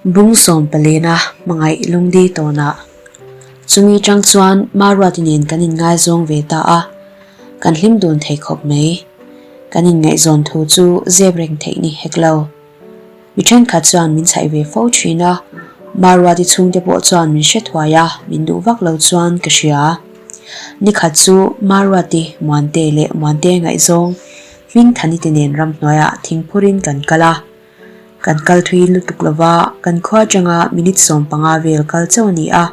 Bung sawmpalena hmangaih lungdi tawnah. Chumi tang chuan Maruati nen kan inngaizawng ve ta a, kan hlim dun thei khawp mai. Kan inngaihzawn thu chu zep reng theih ni hek lo. Mi thenkhat chuan min chhaih ve fo thin a, Maruati chhungte pawh chuan min hre thuai a, min duh vak lo chuan ka hria. Nikhat chu Maruati, Muante leh Muante ngaihzawng Hmingthani te nen ramhnuaiah thingphurin kan kal a. Kan kal thui lutuk lova, kan khua atanga minute 15 vel kal chauh a ni a.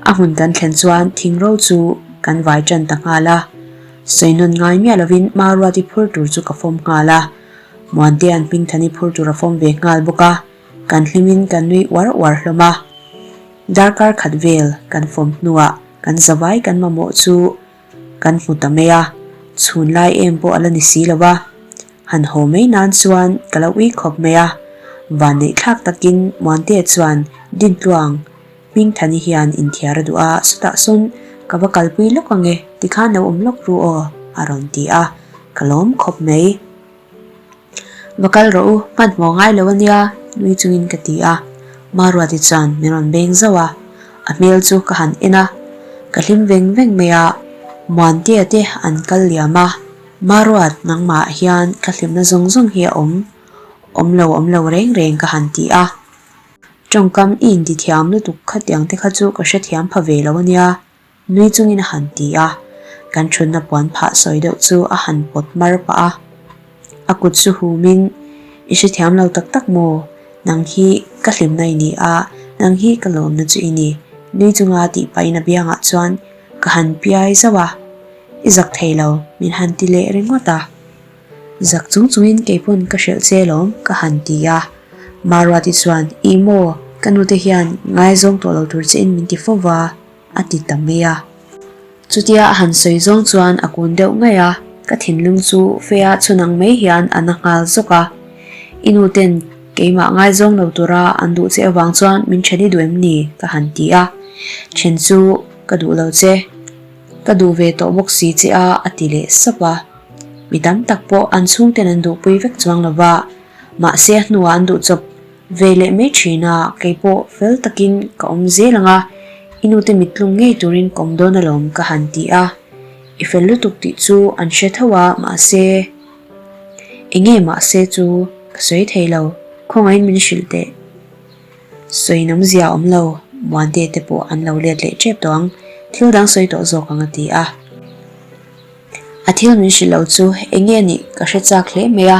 A hmun kan thlen chuan thing ro chu kan vai tan ta nghal a. Sawi nawn ngai miah lovin Maruati phur tur chu ka fawm nghal a. Muantea'n Hmingthani phur tur a fawm ve nghal bawk a, kan hlimin kan nui uar uar hlawm a. Darkar khat vel kan fawm hnuah kan zavai kan mamawh chu kan hmu ta mai a, chhun lai em pawh a la ni si lo va. Han haw mai nan chuan ka lo ui khawp mai a, vanneih thlak takin Muantea chuan Dintluang Hmingthani hian inthiar a duh a, sawtah sawn ka va kalpui lawk ang e, tikhan lo awm lawk ru aw a rawn ti a, ka lawm khawp mai. Va kal rawh u, hmanhmawh ngai lo a nia, nui chungin ka ti a. Maruati chuan min rawn beng zauh a, a hmel chu ka han en a, ka hlim veng veng mai a, Muantea te an kal liam a, Maruat nangmah hian ka hlimna zawng zawng hi a awm, awm lo awm lo reng reng ka han ti a. Tawngkam i intithiam lutuk khatiang te kha chu ka hrethiam pha ve lo a nia. Nui chungin a han ti a, kan thutna puan phah sawi deuh chu a han pawt mar pah a. A kut chu humin, I hrethiam lo tak tak maw? Nang hi ka hlimna i ni a, nang hi ka lawmna chu i ni, nui chunga tih pahin a biangah chuan ka han piai zauh a, I zak thei lo, min han ti leh ringawt a. Zak chung chungin keipawn ka hrilh che lawm, ka han ti a. Maruati chuan, Ih maw, ka nute hian ngaizawng tawh lo tur chein min ti fo va. a ti ta mai a. Chutia a han sawi zawng chuan a kun deuh ngaih a, ka thinlung chu fea chhun ang mai hian a na nghal zawk a. I nu ten keimah ngaizawng lo tura an duh che avang chuan min then i duh em ni? ka han ti a. Then chu ka duh lo che. Ka duh ve tawh bawk si che a, a ti leh sap a. Mi tam tak pawh an chhungten an duhpui vek chuang lo va, mahse a hnuah an duh chawp Ve leh mai thin a, kei pawh fel takin ka awm zel ang a, i nute mittlung ngei turin ka awm dawn alawm ka han ti a, i fel lutuk tih chu an hre tho a, mahse enge mahse chu ka sawi thei lo, khawngaihin min hrilh teh. Sawi nawmzia awm lo, Muante te pawh an lo let leh tep tawh ang, thil dang sawi tawh zawk ang a ti a. A thil min hrilh lo chu enge a nih ka hre chak hle mai a.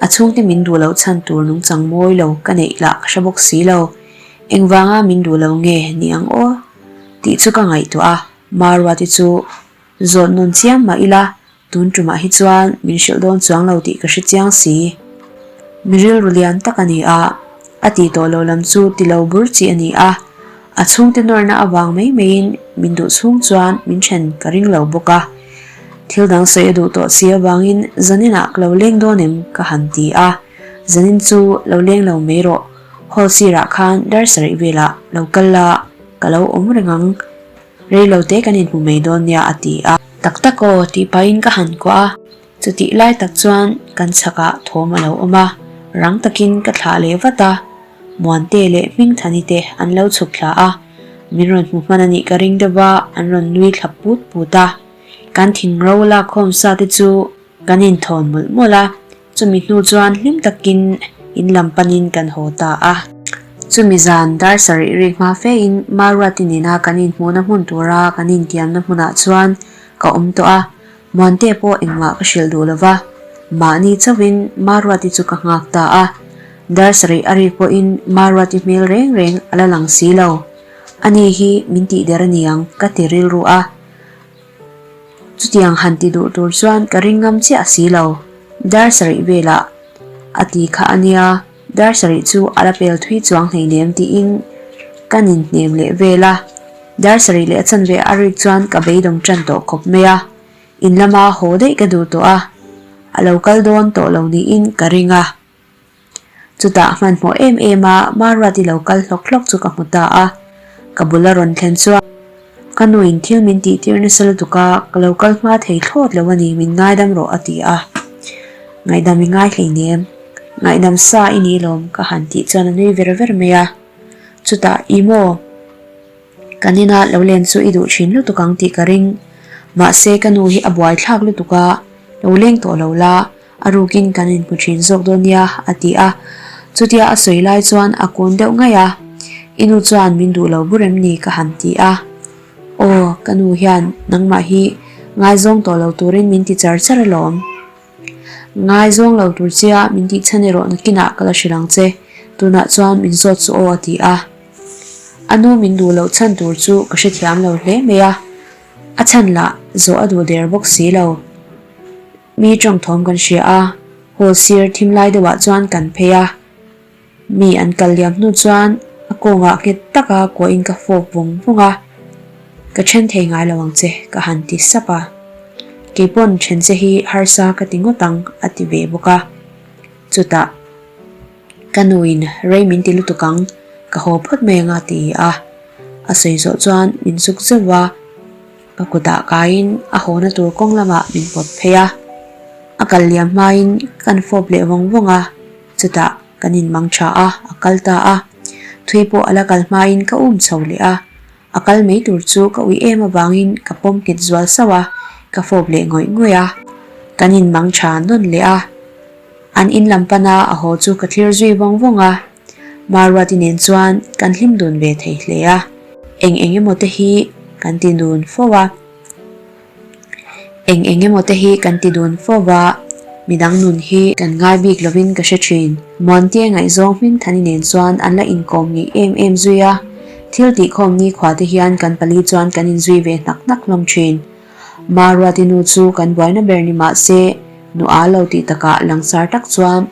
A chhungte min duh loh chhan tur nungchang mawi lo ka neih lah ka hre bawk si lo. Engvanga min duh lo nge ni ang aw tih chu ka ngaihtuah a, Maruati chu zawt nawn chiam mah ila tun tumah hi chuan min hrilh dawn chuang lo tih ka hre chiang si. Mi rilru lian tak a ni a, a tih tawh lo lam chu ti lo bur chi a ni a, A chhungte nawrna avang mai maiin min duh chhung chuan min then ka ring lo bawk a. Thil dang sawi a duh tawh si avangin zaninah ka lo leng dawn em ka han ti a. Zanin chu lo leng lo mai rawh, hall sirah khan dar sarih velah lo kal la, ka lo awm reng ang. Rei lo te kan inhmu mai dawn nia a ti a. Tak tak aw tih pahin ka han kuah a. Chutih lai tak chuan kan chhakah thawm a lo awm a, rang takin ka thlah leh vat a. Muante leh Hmingthani te an lo chhuk thla a, min rawn hmu hman a nih ka ring deuh a, an rawn nui thla put put a. Kan thingro lakkhawm sa te chu kan inthawn mawlh mawlh a, chumi hnu chuan hlim takin in lam panin kan haw ta a. Chumi zan dar sarih rik hma fe in Maruati nena kan inhmuhna hmun tura kan intiamna hmunah chuan ka awm tawh a, Muante pawh engmah ka hrilh duh lova, mahni chauhin Maruati chu ka nghak ta a. Dar sarih a rik pawhin Maruati hmel reng reng a la lang si lo. Ani hi min tih der a niang ka ti rilru a. Chutiang han ti duh tur chuan ka ring ngam chiah si lo. Dar sarih velah a ti kha a nia, dar sarih chu a la pel thui chuang hleinem tiin ka ninhnem leh vel a. Dar sarih leh a chanve a rik chuan ka beidawng tan tawh khawp mai a, in lama haw daih ka duh tawh a, a lo kal dawn tawh lo niin ka ring a. Chutah hmanhmawh em em a Maruati lo kal hlawk hlawk chu ka hmu ta a, ka bul a rawn thlen chuan ka nuin thil min tih tir nasa lutuk a, ka lo kal hma thei thlawt lo a ni, min ngaidam rawh a ti a. Ngaihdam i ngai hleinem. Ngaihdam sa i ni lawm ka han tih chuan a nui ver ver mai a. Chutah i maw? Kan ina lo len chu i duh thin lutuk ang tih ka ring. Mahse ka nu hi a buai thlak lutuk a, lo leng tawh lo la, a rukin kan inhmu thin zawk dawn nia a ti a. Chutia a sawi lai chuan a kun deuh ngaih a, I nu chuan min duh lo bur em ni ka han ti a. Aw, ka nu hian nangmah hi ngaizawng tawh lo turin min ti char char alawm. Ngaizawng lo tur chia min tih chhan erawh nakinah ka la hrilh ang che, tunah chuan min zawt chu aw a ti a. A nu min duh loh chhan tur chu ka hrethiam lo hle mai a, a chhan lah zawh a duh der bawk si lo. Mi tawngthawm kan hria a, hall sir thim lai deuhah chuan kan phei a. Mi an kal liam hnu chuan a kawngah nghet taka kuahin ka fawp vawng vawng a, Ka then thei ngai lo ang che ka han ti sap a. Keipawn then che hi harsa ka ti ngawt ang a ti ve bawk a. Chutah ka nuin rei min ti lutuk ang, ka haw phawt mai ang a ti a. A sawi zawh chuan min zuk zeuh a. Ka kutah kaiin a hawna tur kawng lamah min pawt phei a. A kal liam hmain kan fawp leh vawng vawng a. Chutah kan inmang tha a, a kal ta a. Thui pawh a la kal hmain ka um chho leh a. A kal mai tur chu ka ui em avangin ka pawm nghet zual sauh a, ka fawp leh ngawih ngawih a. Kan inmang tha nawn leh a. An in lam pana a haw chu ka thlir zui vawng vawng a. Maruati nen chuan kan hlim dun ve thei hle a, eng eng emaw te hi kan ti dun fo a. Eng eng emaw te hi kan ti dun fo va, midang nun hi kan ngai bik lovin ka hre thin. Muantia ngaihzawng Hmingthani nen chuan an la inkawm ngei em em zui a, thil tihkhawm nikhua te hian kan pali chuan kan inzui ve hnak hnak hlawm thin. Maruati nu chu kan buaina ber ni mah se, nu a lo tih takah langsar tak chuan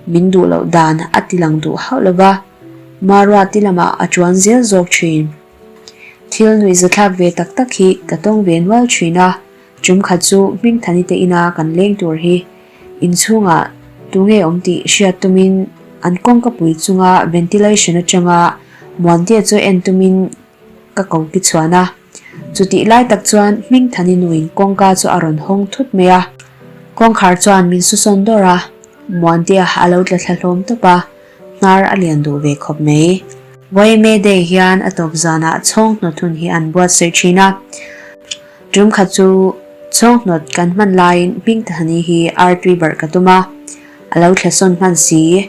min duh loh dan a ti lang duh hauh lo va, Maruati lamah a chuan zel zawk thin. Thil nuihzathlak ve tak tak hi ka tawng ve nual thin a, tum khat chu Hmingthani te ina kan leng tur hi inchhungah tunge awm tih hriat tumin an kawngka pui chunga ventilation atanga Muantea chu en tumin ka ko ki chhuan a. Chutih lai tak chuan Hmingthani nuin kawngka chu a rawn hawng thut mai a. Kawngkhar chuan min susawn dawr a, Muantea a lo tla thla hlawm tawp a, hnar a lian duh ve khawp mai. Vawi Day hian a tawp zanah chhawnghnawt hun hi an buatsaih thin a. Tum khat chu chhawnghnawt kan hman laiin Hmingthani hi artui barh ka tum a, a lo thla sawn hman si.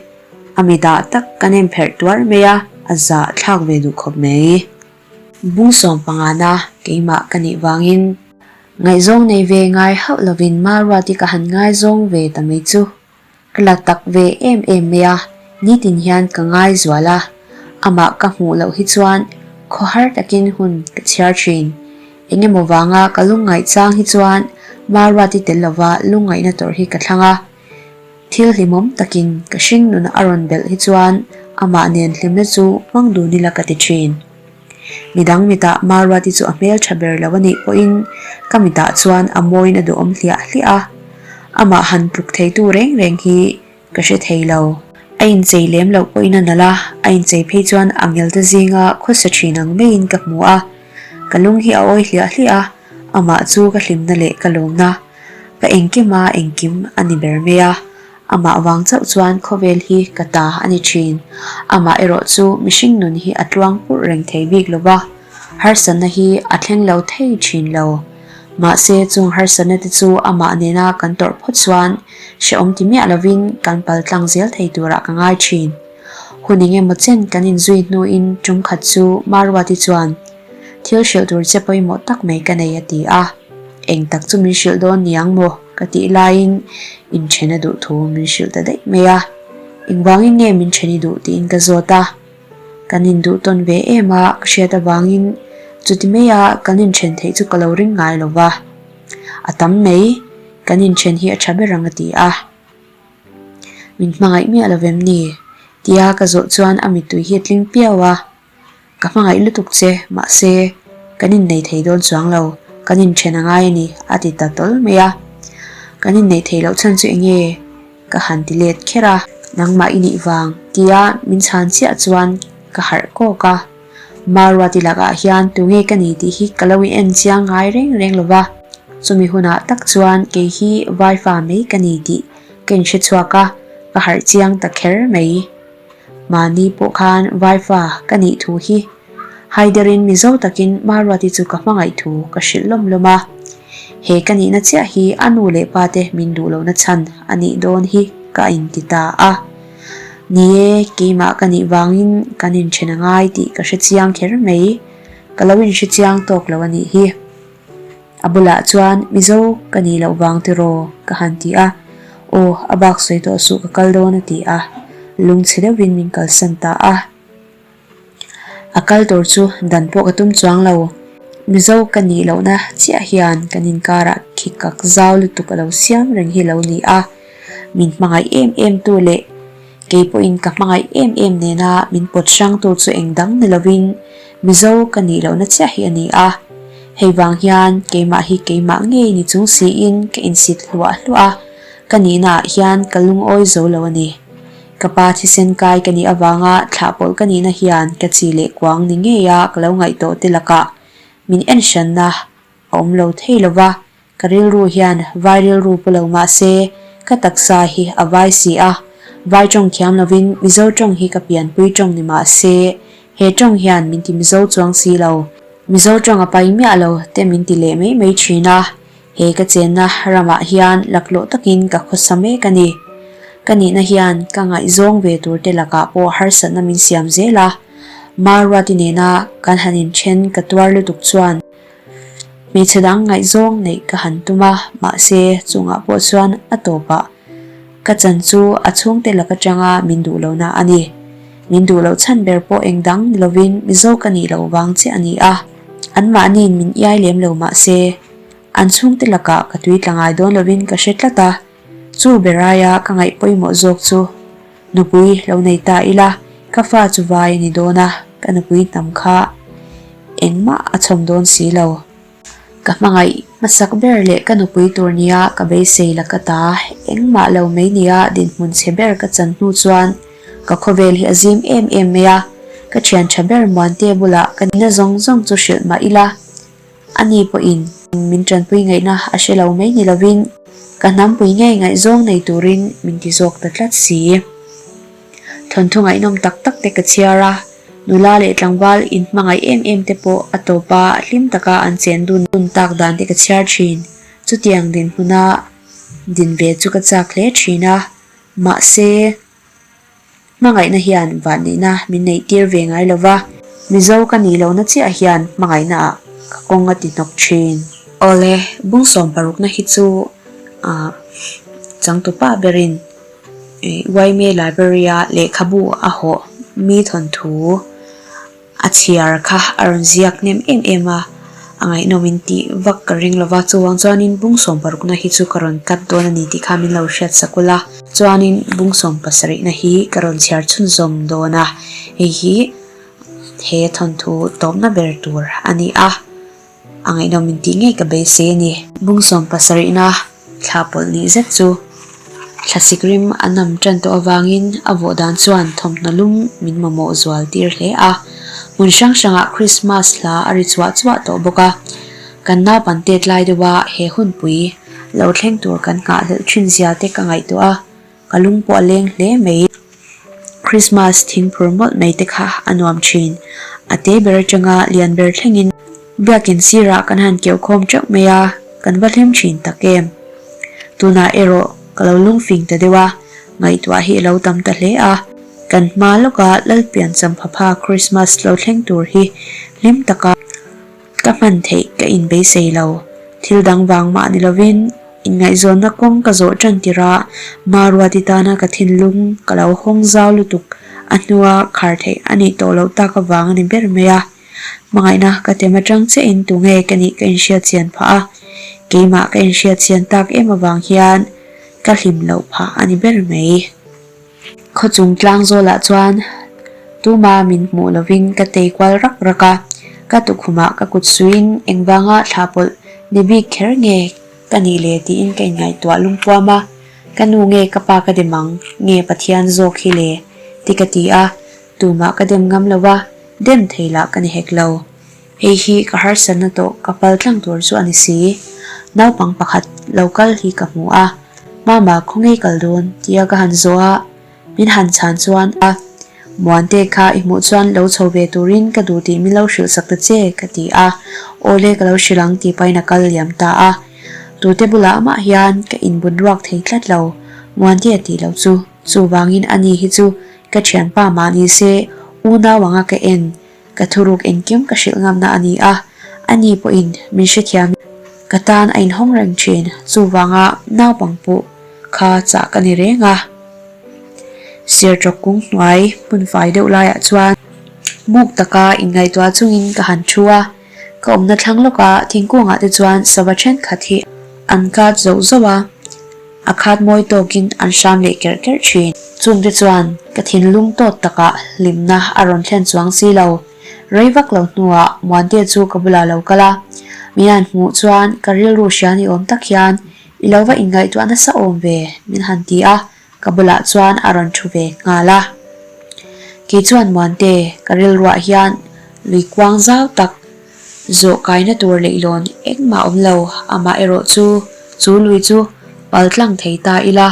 A mitah tak ka nem pherh tuar mai a, a zah thlak ve duh khawp mai. Bung sawm pangana keimah ka nih vangin ngaihzawng nei ve ngai hauh lovin Maruati ka han ngaizawng ve ta mai chu ka la tak ve em em mai a, nitin hian ka ngai zual a, amah ka hmuh loh hi chuan khawhar takin hun ka chhiar thin. Engemaw vanga ka lungngaih chang hi chuan Maruati tel lova lungngaihna tawrh hi ka thlang a. Thil hlimawm takin ka hring nuna a rawn belh hi chuan amah nen hlimna chu hmang dun ila ka ti thin. Midang mitah Maruati chu a hmel tha ber lo a nih pawhin ka mitah chuan a mawiin a duhawm hliah hliah a, amah han tluk theitu reng reng hi ka hre thei lo. A inchei lem loh pawhin a nalh a, a inchei phei chuan a ngelte zinga khawsa thin ang maiin ka hmu a, ka lung hi a awi hliah hliah a, amah chu ka hlimna leh ka lawmna. Ka engkim a engkim a ni ber mai a, amah vang chauh chuan khawvel hi ka ta a ni thin. Amah erawh chu mihring nun hi a tluang purh reng thei bik lo va, harsatna hi a thleng lo thei thin lo. Mahse chung harsatna te chu amah nena kan tawrh phawt chuan hrehawm ti miah lovin kan pal tlang zel thei turah ka ngai thin. Hun engemaw chen kan inzui hnuin tum khat chu Maruati chuan Thil hrilh tur che pawimawh tak mai ka nei a ti a. Eng tak chu min hrilh dawn niang maw? ka tih laiin inthen a duh thu min hrilh ta daih mai a. Engvangin nge min then i duh tiin ka zawt a. Kan induh tawn ve em a ka hriat avangin chuti maia kan inthen theih chu ka lo ring ngai lo va. A tam mai, kan inthen hi a tha ber ang a ti a. Min hmangaih miah lo vem ni? tia ka zawh chuan a mittui hi a tling piau a. Ka hmangaih lutuk che, mahse, kan inneih thei dawn chuang lo, kan inthen a ngai a ni, a ti ta tawl mai a. Kan inneih theih loh chhan chu eng nge? Ka han ti let kher a. Nangmah i nih vang, tia min chhan chiah chuan ka harh kawk a. Maruati lakah hian tunge ka ni tih hi ka lo in en chiang ngai reng reng lo va. Chumi hunah tak chuan kei hi Vaifa mai ka ni tih ka inhre chhuak a. Ka harh chiang ta kher mai. Mahni pawh khan Vaifa ka nih thu hi haiderin Mizo takin Maruati chu ka hmangaih thu ka hrilh lawm lawm a. He ka nihna chiah hi a nu leh pa te min duh lohna chhan a nih dawn hi ka inti ta a. Ni e, keimah ka nih vangin kan inthen a ngai tih ka hre chiang kher mai. Ka lo inhre chiang tawk lo a nih hi. A bulah chuan Mizo ka nih loh vang tiraw? ka han ti a. Aw, a bak sawi tawh suh ka kal dawn a ti a. Lungchhe deuhin min kalsan ta a. A kal tur chu dan pawh ka tum chuang lo. Mizo ka nih lohna chiah hian kan inkarah khikak zau lutuk a lo siam reng hi lo ni a. Min hmangaih em em tu leh Kei pawhin ka hmangaih em em nena min pawt hrangtu chu eng dang ni lovin Mizo ka nih lohna chiah hi a ni a. Hei vang hian keimah hi keimah ngei ni chung siin ka insit hluah hluah a, ka nihnaah hian ka lungawi zo lo a ni. Ka pa thisen kai ka nih avanga thlahpawlh ka nihna hian ka chi leh kuang ni ngeia ka lo ngaih tawh te lakah min en hranna a awm lo thei lo va, Ka rilru hian vai rilru pu lo mah se, ka taksa hi a vai si a. Vai tawng thiam lovin Mizo tawng hi ka pianpui tawng ni mah se, he tawng hian min ti Mizo chuang si lo. Mizo tawng a pai miah lo te min ti leh mai mai thin a. He ka chenna ramah hian laklawh takin ka khawsa mek a ni. Ka nihna hian ka ngaihzawng ve tur te lakah pawh harsatna min siam zel a. Maruati nena kan han inthen ka tuar lutuk chuan, Hmeichhe dang ngaihzawng neih ka han tum a, mahse chungah pawh chuan a tawpah ka chan chu a chhungte lak atanga min duh lohna a ni. Min duh loh chhan ber pawh eng dang ni lovin Mizo ka nih loh vang chiah a ni a, anmahniin min iai lem lo mahse an chhungte lakah ka tui tla ngai dawn lovin ka hre tlat a, chu ber aia ka ngaih pawimawh zawk chu Nupui lo nei ta ila, ka fa chu vai a ni dawn a, ka nupui hnam kha engmah a chhawm dawn si lo. Ka hmangaih hmasak ber leh ka nupui tur nia ka beisei la ka ta, engmah lo mai nia dinhmun chhe ber ka chan hnu chuan ka khawvel hi a zim em em mai a, ka thian tha ber Muante bulah ka nihna zawng zawng chu hrilh mah ila, A ni pawhin min tanpui ngaihna a hre lo mai ni lovin ka hnampui ngei ngaihzawng nei turin min ti zawk ta tlat si. Thawnthu ngaihnawm tak tak te ka chhiar a, nula leh tlangval inhmangaih em em te pawh a tawpa hlim taka an chen dun dun tak dan te ka chhiar thin. Chutiang dinhmuna din ve chu ka chak hle thin a, mahse, Hmangaihna hian vanneihna min neih tir ve ngai lo va, Mizo ka nih lohna chiah hian hmangaihna ah ka kawng a ti hnawk thin. Awle, bung sawmparukna hi chu ah changtupa berin Yma Library-a lehkhabu a hawh mi thawnthu A chhiar kha a rawn ziak hnem em em a, a ngaihnawm in tih vak ka ring lova, chuvang chuanin bung sawmparukna hi chu ka rawn cut dawn a ni tih kha min lo hriat sak ula. Chuanin bung sawmpasarihna hi ka rawn chhiar chhunzawm dawn a, hei hi he thawnthu tawpna ber tur a ni a. A ngaihnawm in tih ngei ka beisei a ni. Bung sawmpasarihna thla pawlh nih zet chu thlasik rim a nam tan tawh avangin a vawh dan chuan thawmhnaw lum min mamawh zual tir hle a. Hmun hrang hrangah Krismas hla a ri chuah chuah tawh bawk a. Kan naupan tet lai deuha he hunpui lo thleng tur kan nghahhlelh thin zia te ka ngaihtuah a. Ka lung pawh a leng hle mai. Christmas thingphur mawlh mai te kha a nuam thin. A te ber atanga lian ber thlengin biakin sirah kan han keuh khawm teuh mai a, kan va hlim thin tak em. Tunah erawh ka lo lungfing ta deuh a, ngaihtuah hi a lo tam ta hle a. Kan hma lawka Lalpian Champhapha Christmas lo thleng tur hi hlim taka Ka hman theih ka inbeisei lo. Thil dang vang mah ni lovin inngaihzawnna kawng ka zawh tan tir a, Maruati tana ka thinlung ka lo hawng zau lutuk a hnua khar theih a nih tawh loh tak avang a ni ber mai a. Hmangaihna ka tem atang chiahin tunge ka nih ka inhriat chian phah a, keimah ka inhriat chian tak em avang hian ka hlim loh phah a ni ber mai. Khawchung tlang zawlah chuan tuma min hmuh lovin ka tei kual rak rak a, ka tukhumah ka kut suiin engvanga thla pawlh ni bik kher nge ka nih le tiin ka inngaihtuah lungpuam a, ka nu nge ka pa ka dem ang nge Pathian zawk hi le ti ka ti a, tumah ka dem ngam lo a, dem thei lah ka ni hek lo. Hei hi ka harsatna tawh ka pal tlang tur chu a ni si. Naupang pakhat lo kal hi ka hmu a. Mama khawnge kal dawn? tia ka han zawh a, min han chhan chuan a Muante kha i hmuh chuan lo chho ve turin ka duh tih min lo hrilh sak ta che ka ti a, Awle ka lo hrilh ang tih pahin a kal liam ta a. Tute bulah mah hian ka inbun ruak thei tlat lo, Muante a tih loh chu chuvangin ani hi chu ka thianpa mah ni se unau anga ka en Ka thuruk engkim ka hrilh ngamna a ni a, ani pawhin min hrethiam ka tan a inhawng reng thin, chuvanga naupang pawh kha chah ka ni reng a. Sir tawk kung hnuai hmun fai deuh laiah chuan muk taka inngaihtuah chungin ka han thu a, ka awmna thlang lawka thingkungah te chuan sava thenkhat hi an kat zoh zoh a. A khat mawi tawkin an hram leh kerh kerh thin. Chungte chuan ka thinlung tawt takah hlimna a rawn thlen chuang si lo. Rei vak lo hnuah Muantea chu ka bulah lo kal a. Min han hmuh chuan ka rilru hria ni awm tak hian i lo va inngaihtuah nasa awm ve min han ti a, ka bulah chuan a rawn thu ve nghal a. Kei chuan Muante, ka rilruah hian lui kuang zau tak Zawh kaina tur leihlawn engmah awm lo, amah erawh chu chu lui chu pal tlang thei ta ila,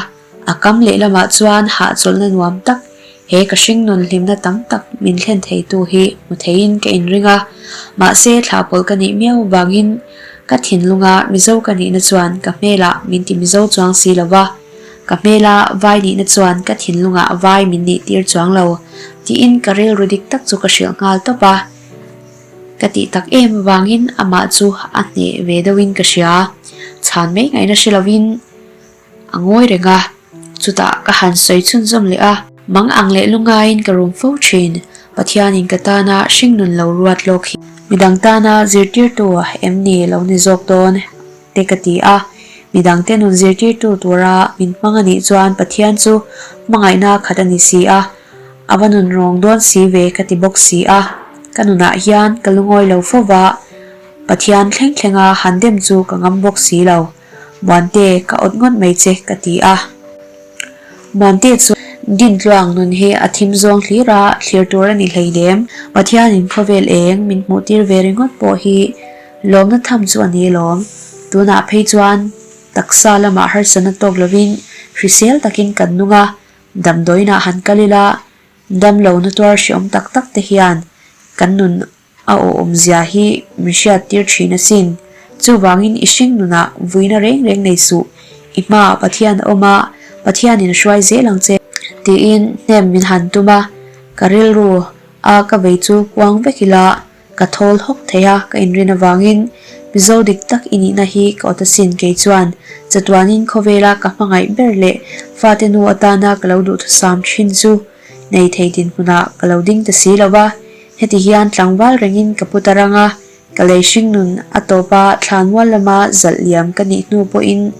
a kam lehlamah chuan hahchawlhna nuam tak, he ka hringnun hlimna tam tak min thlen theitu hi hmu theiin ka inring a, mahse thlah pawlh ka nih miau vangin ka thinlunga Mizo ka nihna chuan ka hmelah min ti Mizo chuang si lo va, ka hmela vai nihna chuan ka thinlungah vai min nih tir chuang lo, tiin ka rilru dik tak chu ka hrilh nghal tawp a. Ka tih tak em avangin amah chu a hneh ve deuhin ka hria. Chhan mai ngaihna hre lovin a ngawi reng a, chutah ka han sawi chhunzawm leh a. Mang ang leh lungaiin ka rum fo thin. Pathianin ka tana hringnun lo ruat lawk hi. Midang tana zirtirtu em ni lo ni zawk dawn? Te ka ti a. Midangte nun zirtirtu tura min hmang a nih chuan Pathian chu hmangaihna khat a ni si a. A va nun rawng dawn si ve ka ti bawk si a, ka nunah hian ka lungawi lo fo va, Pathian thleng thlenga han dem chu ka ngam bawk si lo. Muante, ka awt ngawt mai che ka ti a. Muante chu Dintluang nun hi a thim zawng hlir a, thlir tur a ni hleinem. Pathianin khawvel eng min hmuh tir ve ringawt pawh hi lawmna tham chu a ni alawm. Tunah phei chuan taksa lamah harsatna tawk lovin hrisel takin kan nung a, Damdawiinah han kal ila, damlo na tuar hreawm tak tak te hian kan nun a awhawm zia hi min hriat tir thin asin. Chuvangin i hring nunah vuina reng reng nei suh, i hmaah Pathian a awm a, Pathianin a hruai zel ang che. Tiin hnem min han tum a, ka rilru a ka vei chu puang vek ila, Ka thawl hawk thei a, ka inrin avangin Mizo dik tak i nihna hi ka awt asin kei chuan chatuanin khawvela ka hmangaih ber leh fate nu atana ka lo duhthusam thin chu nei thei dinhmunah ka lo ding ta si lo va, heti hian tlangval rengin ka pu ta rang a, ka lei hringnun a tawp a thlanmual lama zalh liam ka nih hnu pawhin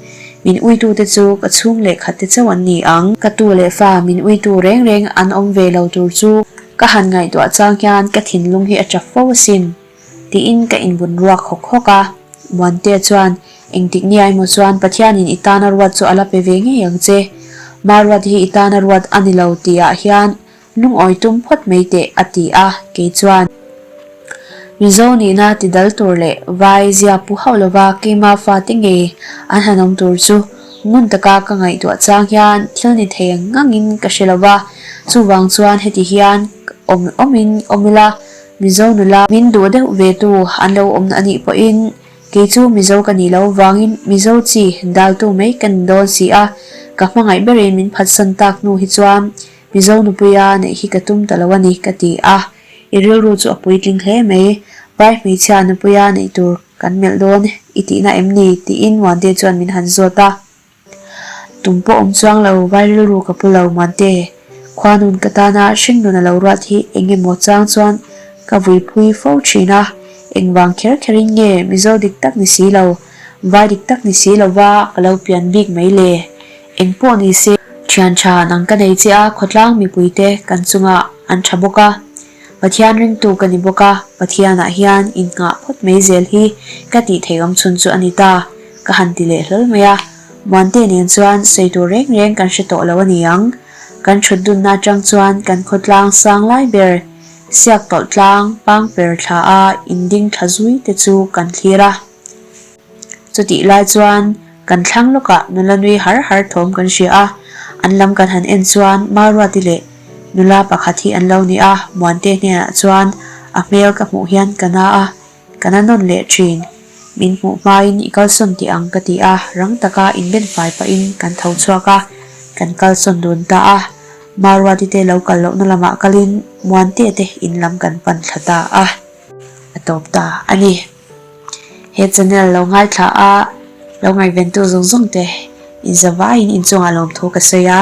min uitute chu ka chhung leh khatte chauh an ni ang. Ka tu leh fa min uitu reng reng an awm ve lo tur chu Ka han ngaihtuah chang hian ka thinlung hi a tap fo asin, tiin ka inbun ruak hawk hawk a. Muantea chuan, Engtik nia emaw chuan Pathianin i tana ruat chu a la pe ve ngei ang che. Maruat hi i tana ruat a ni lo tihah hian lungawi tum phawt mai teh, a ti a, kei chuan. Mizo nihna ti dal tur leh vai zia pu hauh lova keima fate ngei an han awm tur chu ngun taka ka ngaihtuah chang hian thil ni thei ang ngangin ka hre lova, chuvang chuan heti hian awm awmin awm ila, Mizo nula min duh deuh ve tu an lo awm a nih pawhin kei chu Mizo ka nih loh vangin Mizo chi daltu mai ka ni dawn si a, ka hmangaih berin min phatsan tak hnu hi chuan Mizo nupuia neih hi ka tum ta lo a ni ka ti a. I rilru chu a puitling hle mai, Vai hmeichhia nupuia neih tur kan melh dawn i tihna em ni? tiin Muante chuan min han zawt a. Tum pawh awm chuang lo, vai rilru ka pu lo Muante. Khuanun ka tana hringnun a lo ruat hi eng emaw chang chuan ka vuipui fo thin a, engvang kher kherin nge Mizo dik tak ni si lo, vai dik tak ni si lova ka lo pian bik mai le? Eng pawh ni se, thian tha nang ka nei che a, khawtlang mipuite kan chungah an tha bawk a, Pathian ringtu ka ni bawk a, Pathianah hian innghah phawt mai zel hi ka tih theih awm chhun chu a ni ta, ka han ti leh hlawl mai a. Muante nen chuan sawi tur reng reng kan hre tawh lo a ni ang. Kan thut dunna atang chuan kan khawtlang sang lai ber, siak tawlh tlang, pangper thla a inding thla zui te chu kan thlir a. Chutih lai chuan. Kan thlang lawkah nula nui har har thawm kan hria a, an lam kan han en chuan Maruati leh nula pakhat hi an lo ni a, Muante hnenah chuan a hmel ka hmuh hian ka na a, ka na nawn leh thin. Min hmuh hmain i kalsawn tih ang ka ti a, rang taka inben fai pahin kan tho chhuak a, kan kalsawn dun ta a. Maruati te lo kal lohna lamah kalin Muante te in lam kan pan thla ta a, a tawp ta a ni. He channel lo ngaithla a, lo ngaihventu zawng zawng te inzavaiin inchungah lawmthu ka sawi a,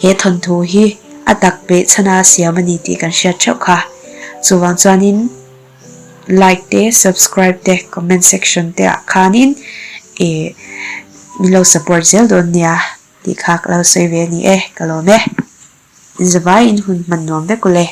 he thawnthu hi a tak beh chhana siam a ni tih kan hriat theuh kha. Chuvang chuanin like te, subscribe te, comment section te ah khanin ih min lo support zel dawn nia tih kha ka lo sawi ve a ni e, ka lawm e. Inzavaiin hun hman nuam vek ule.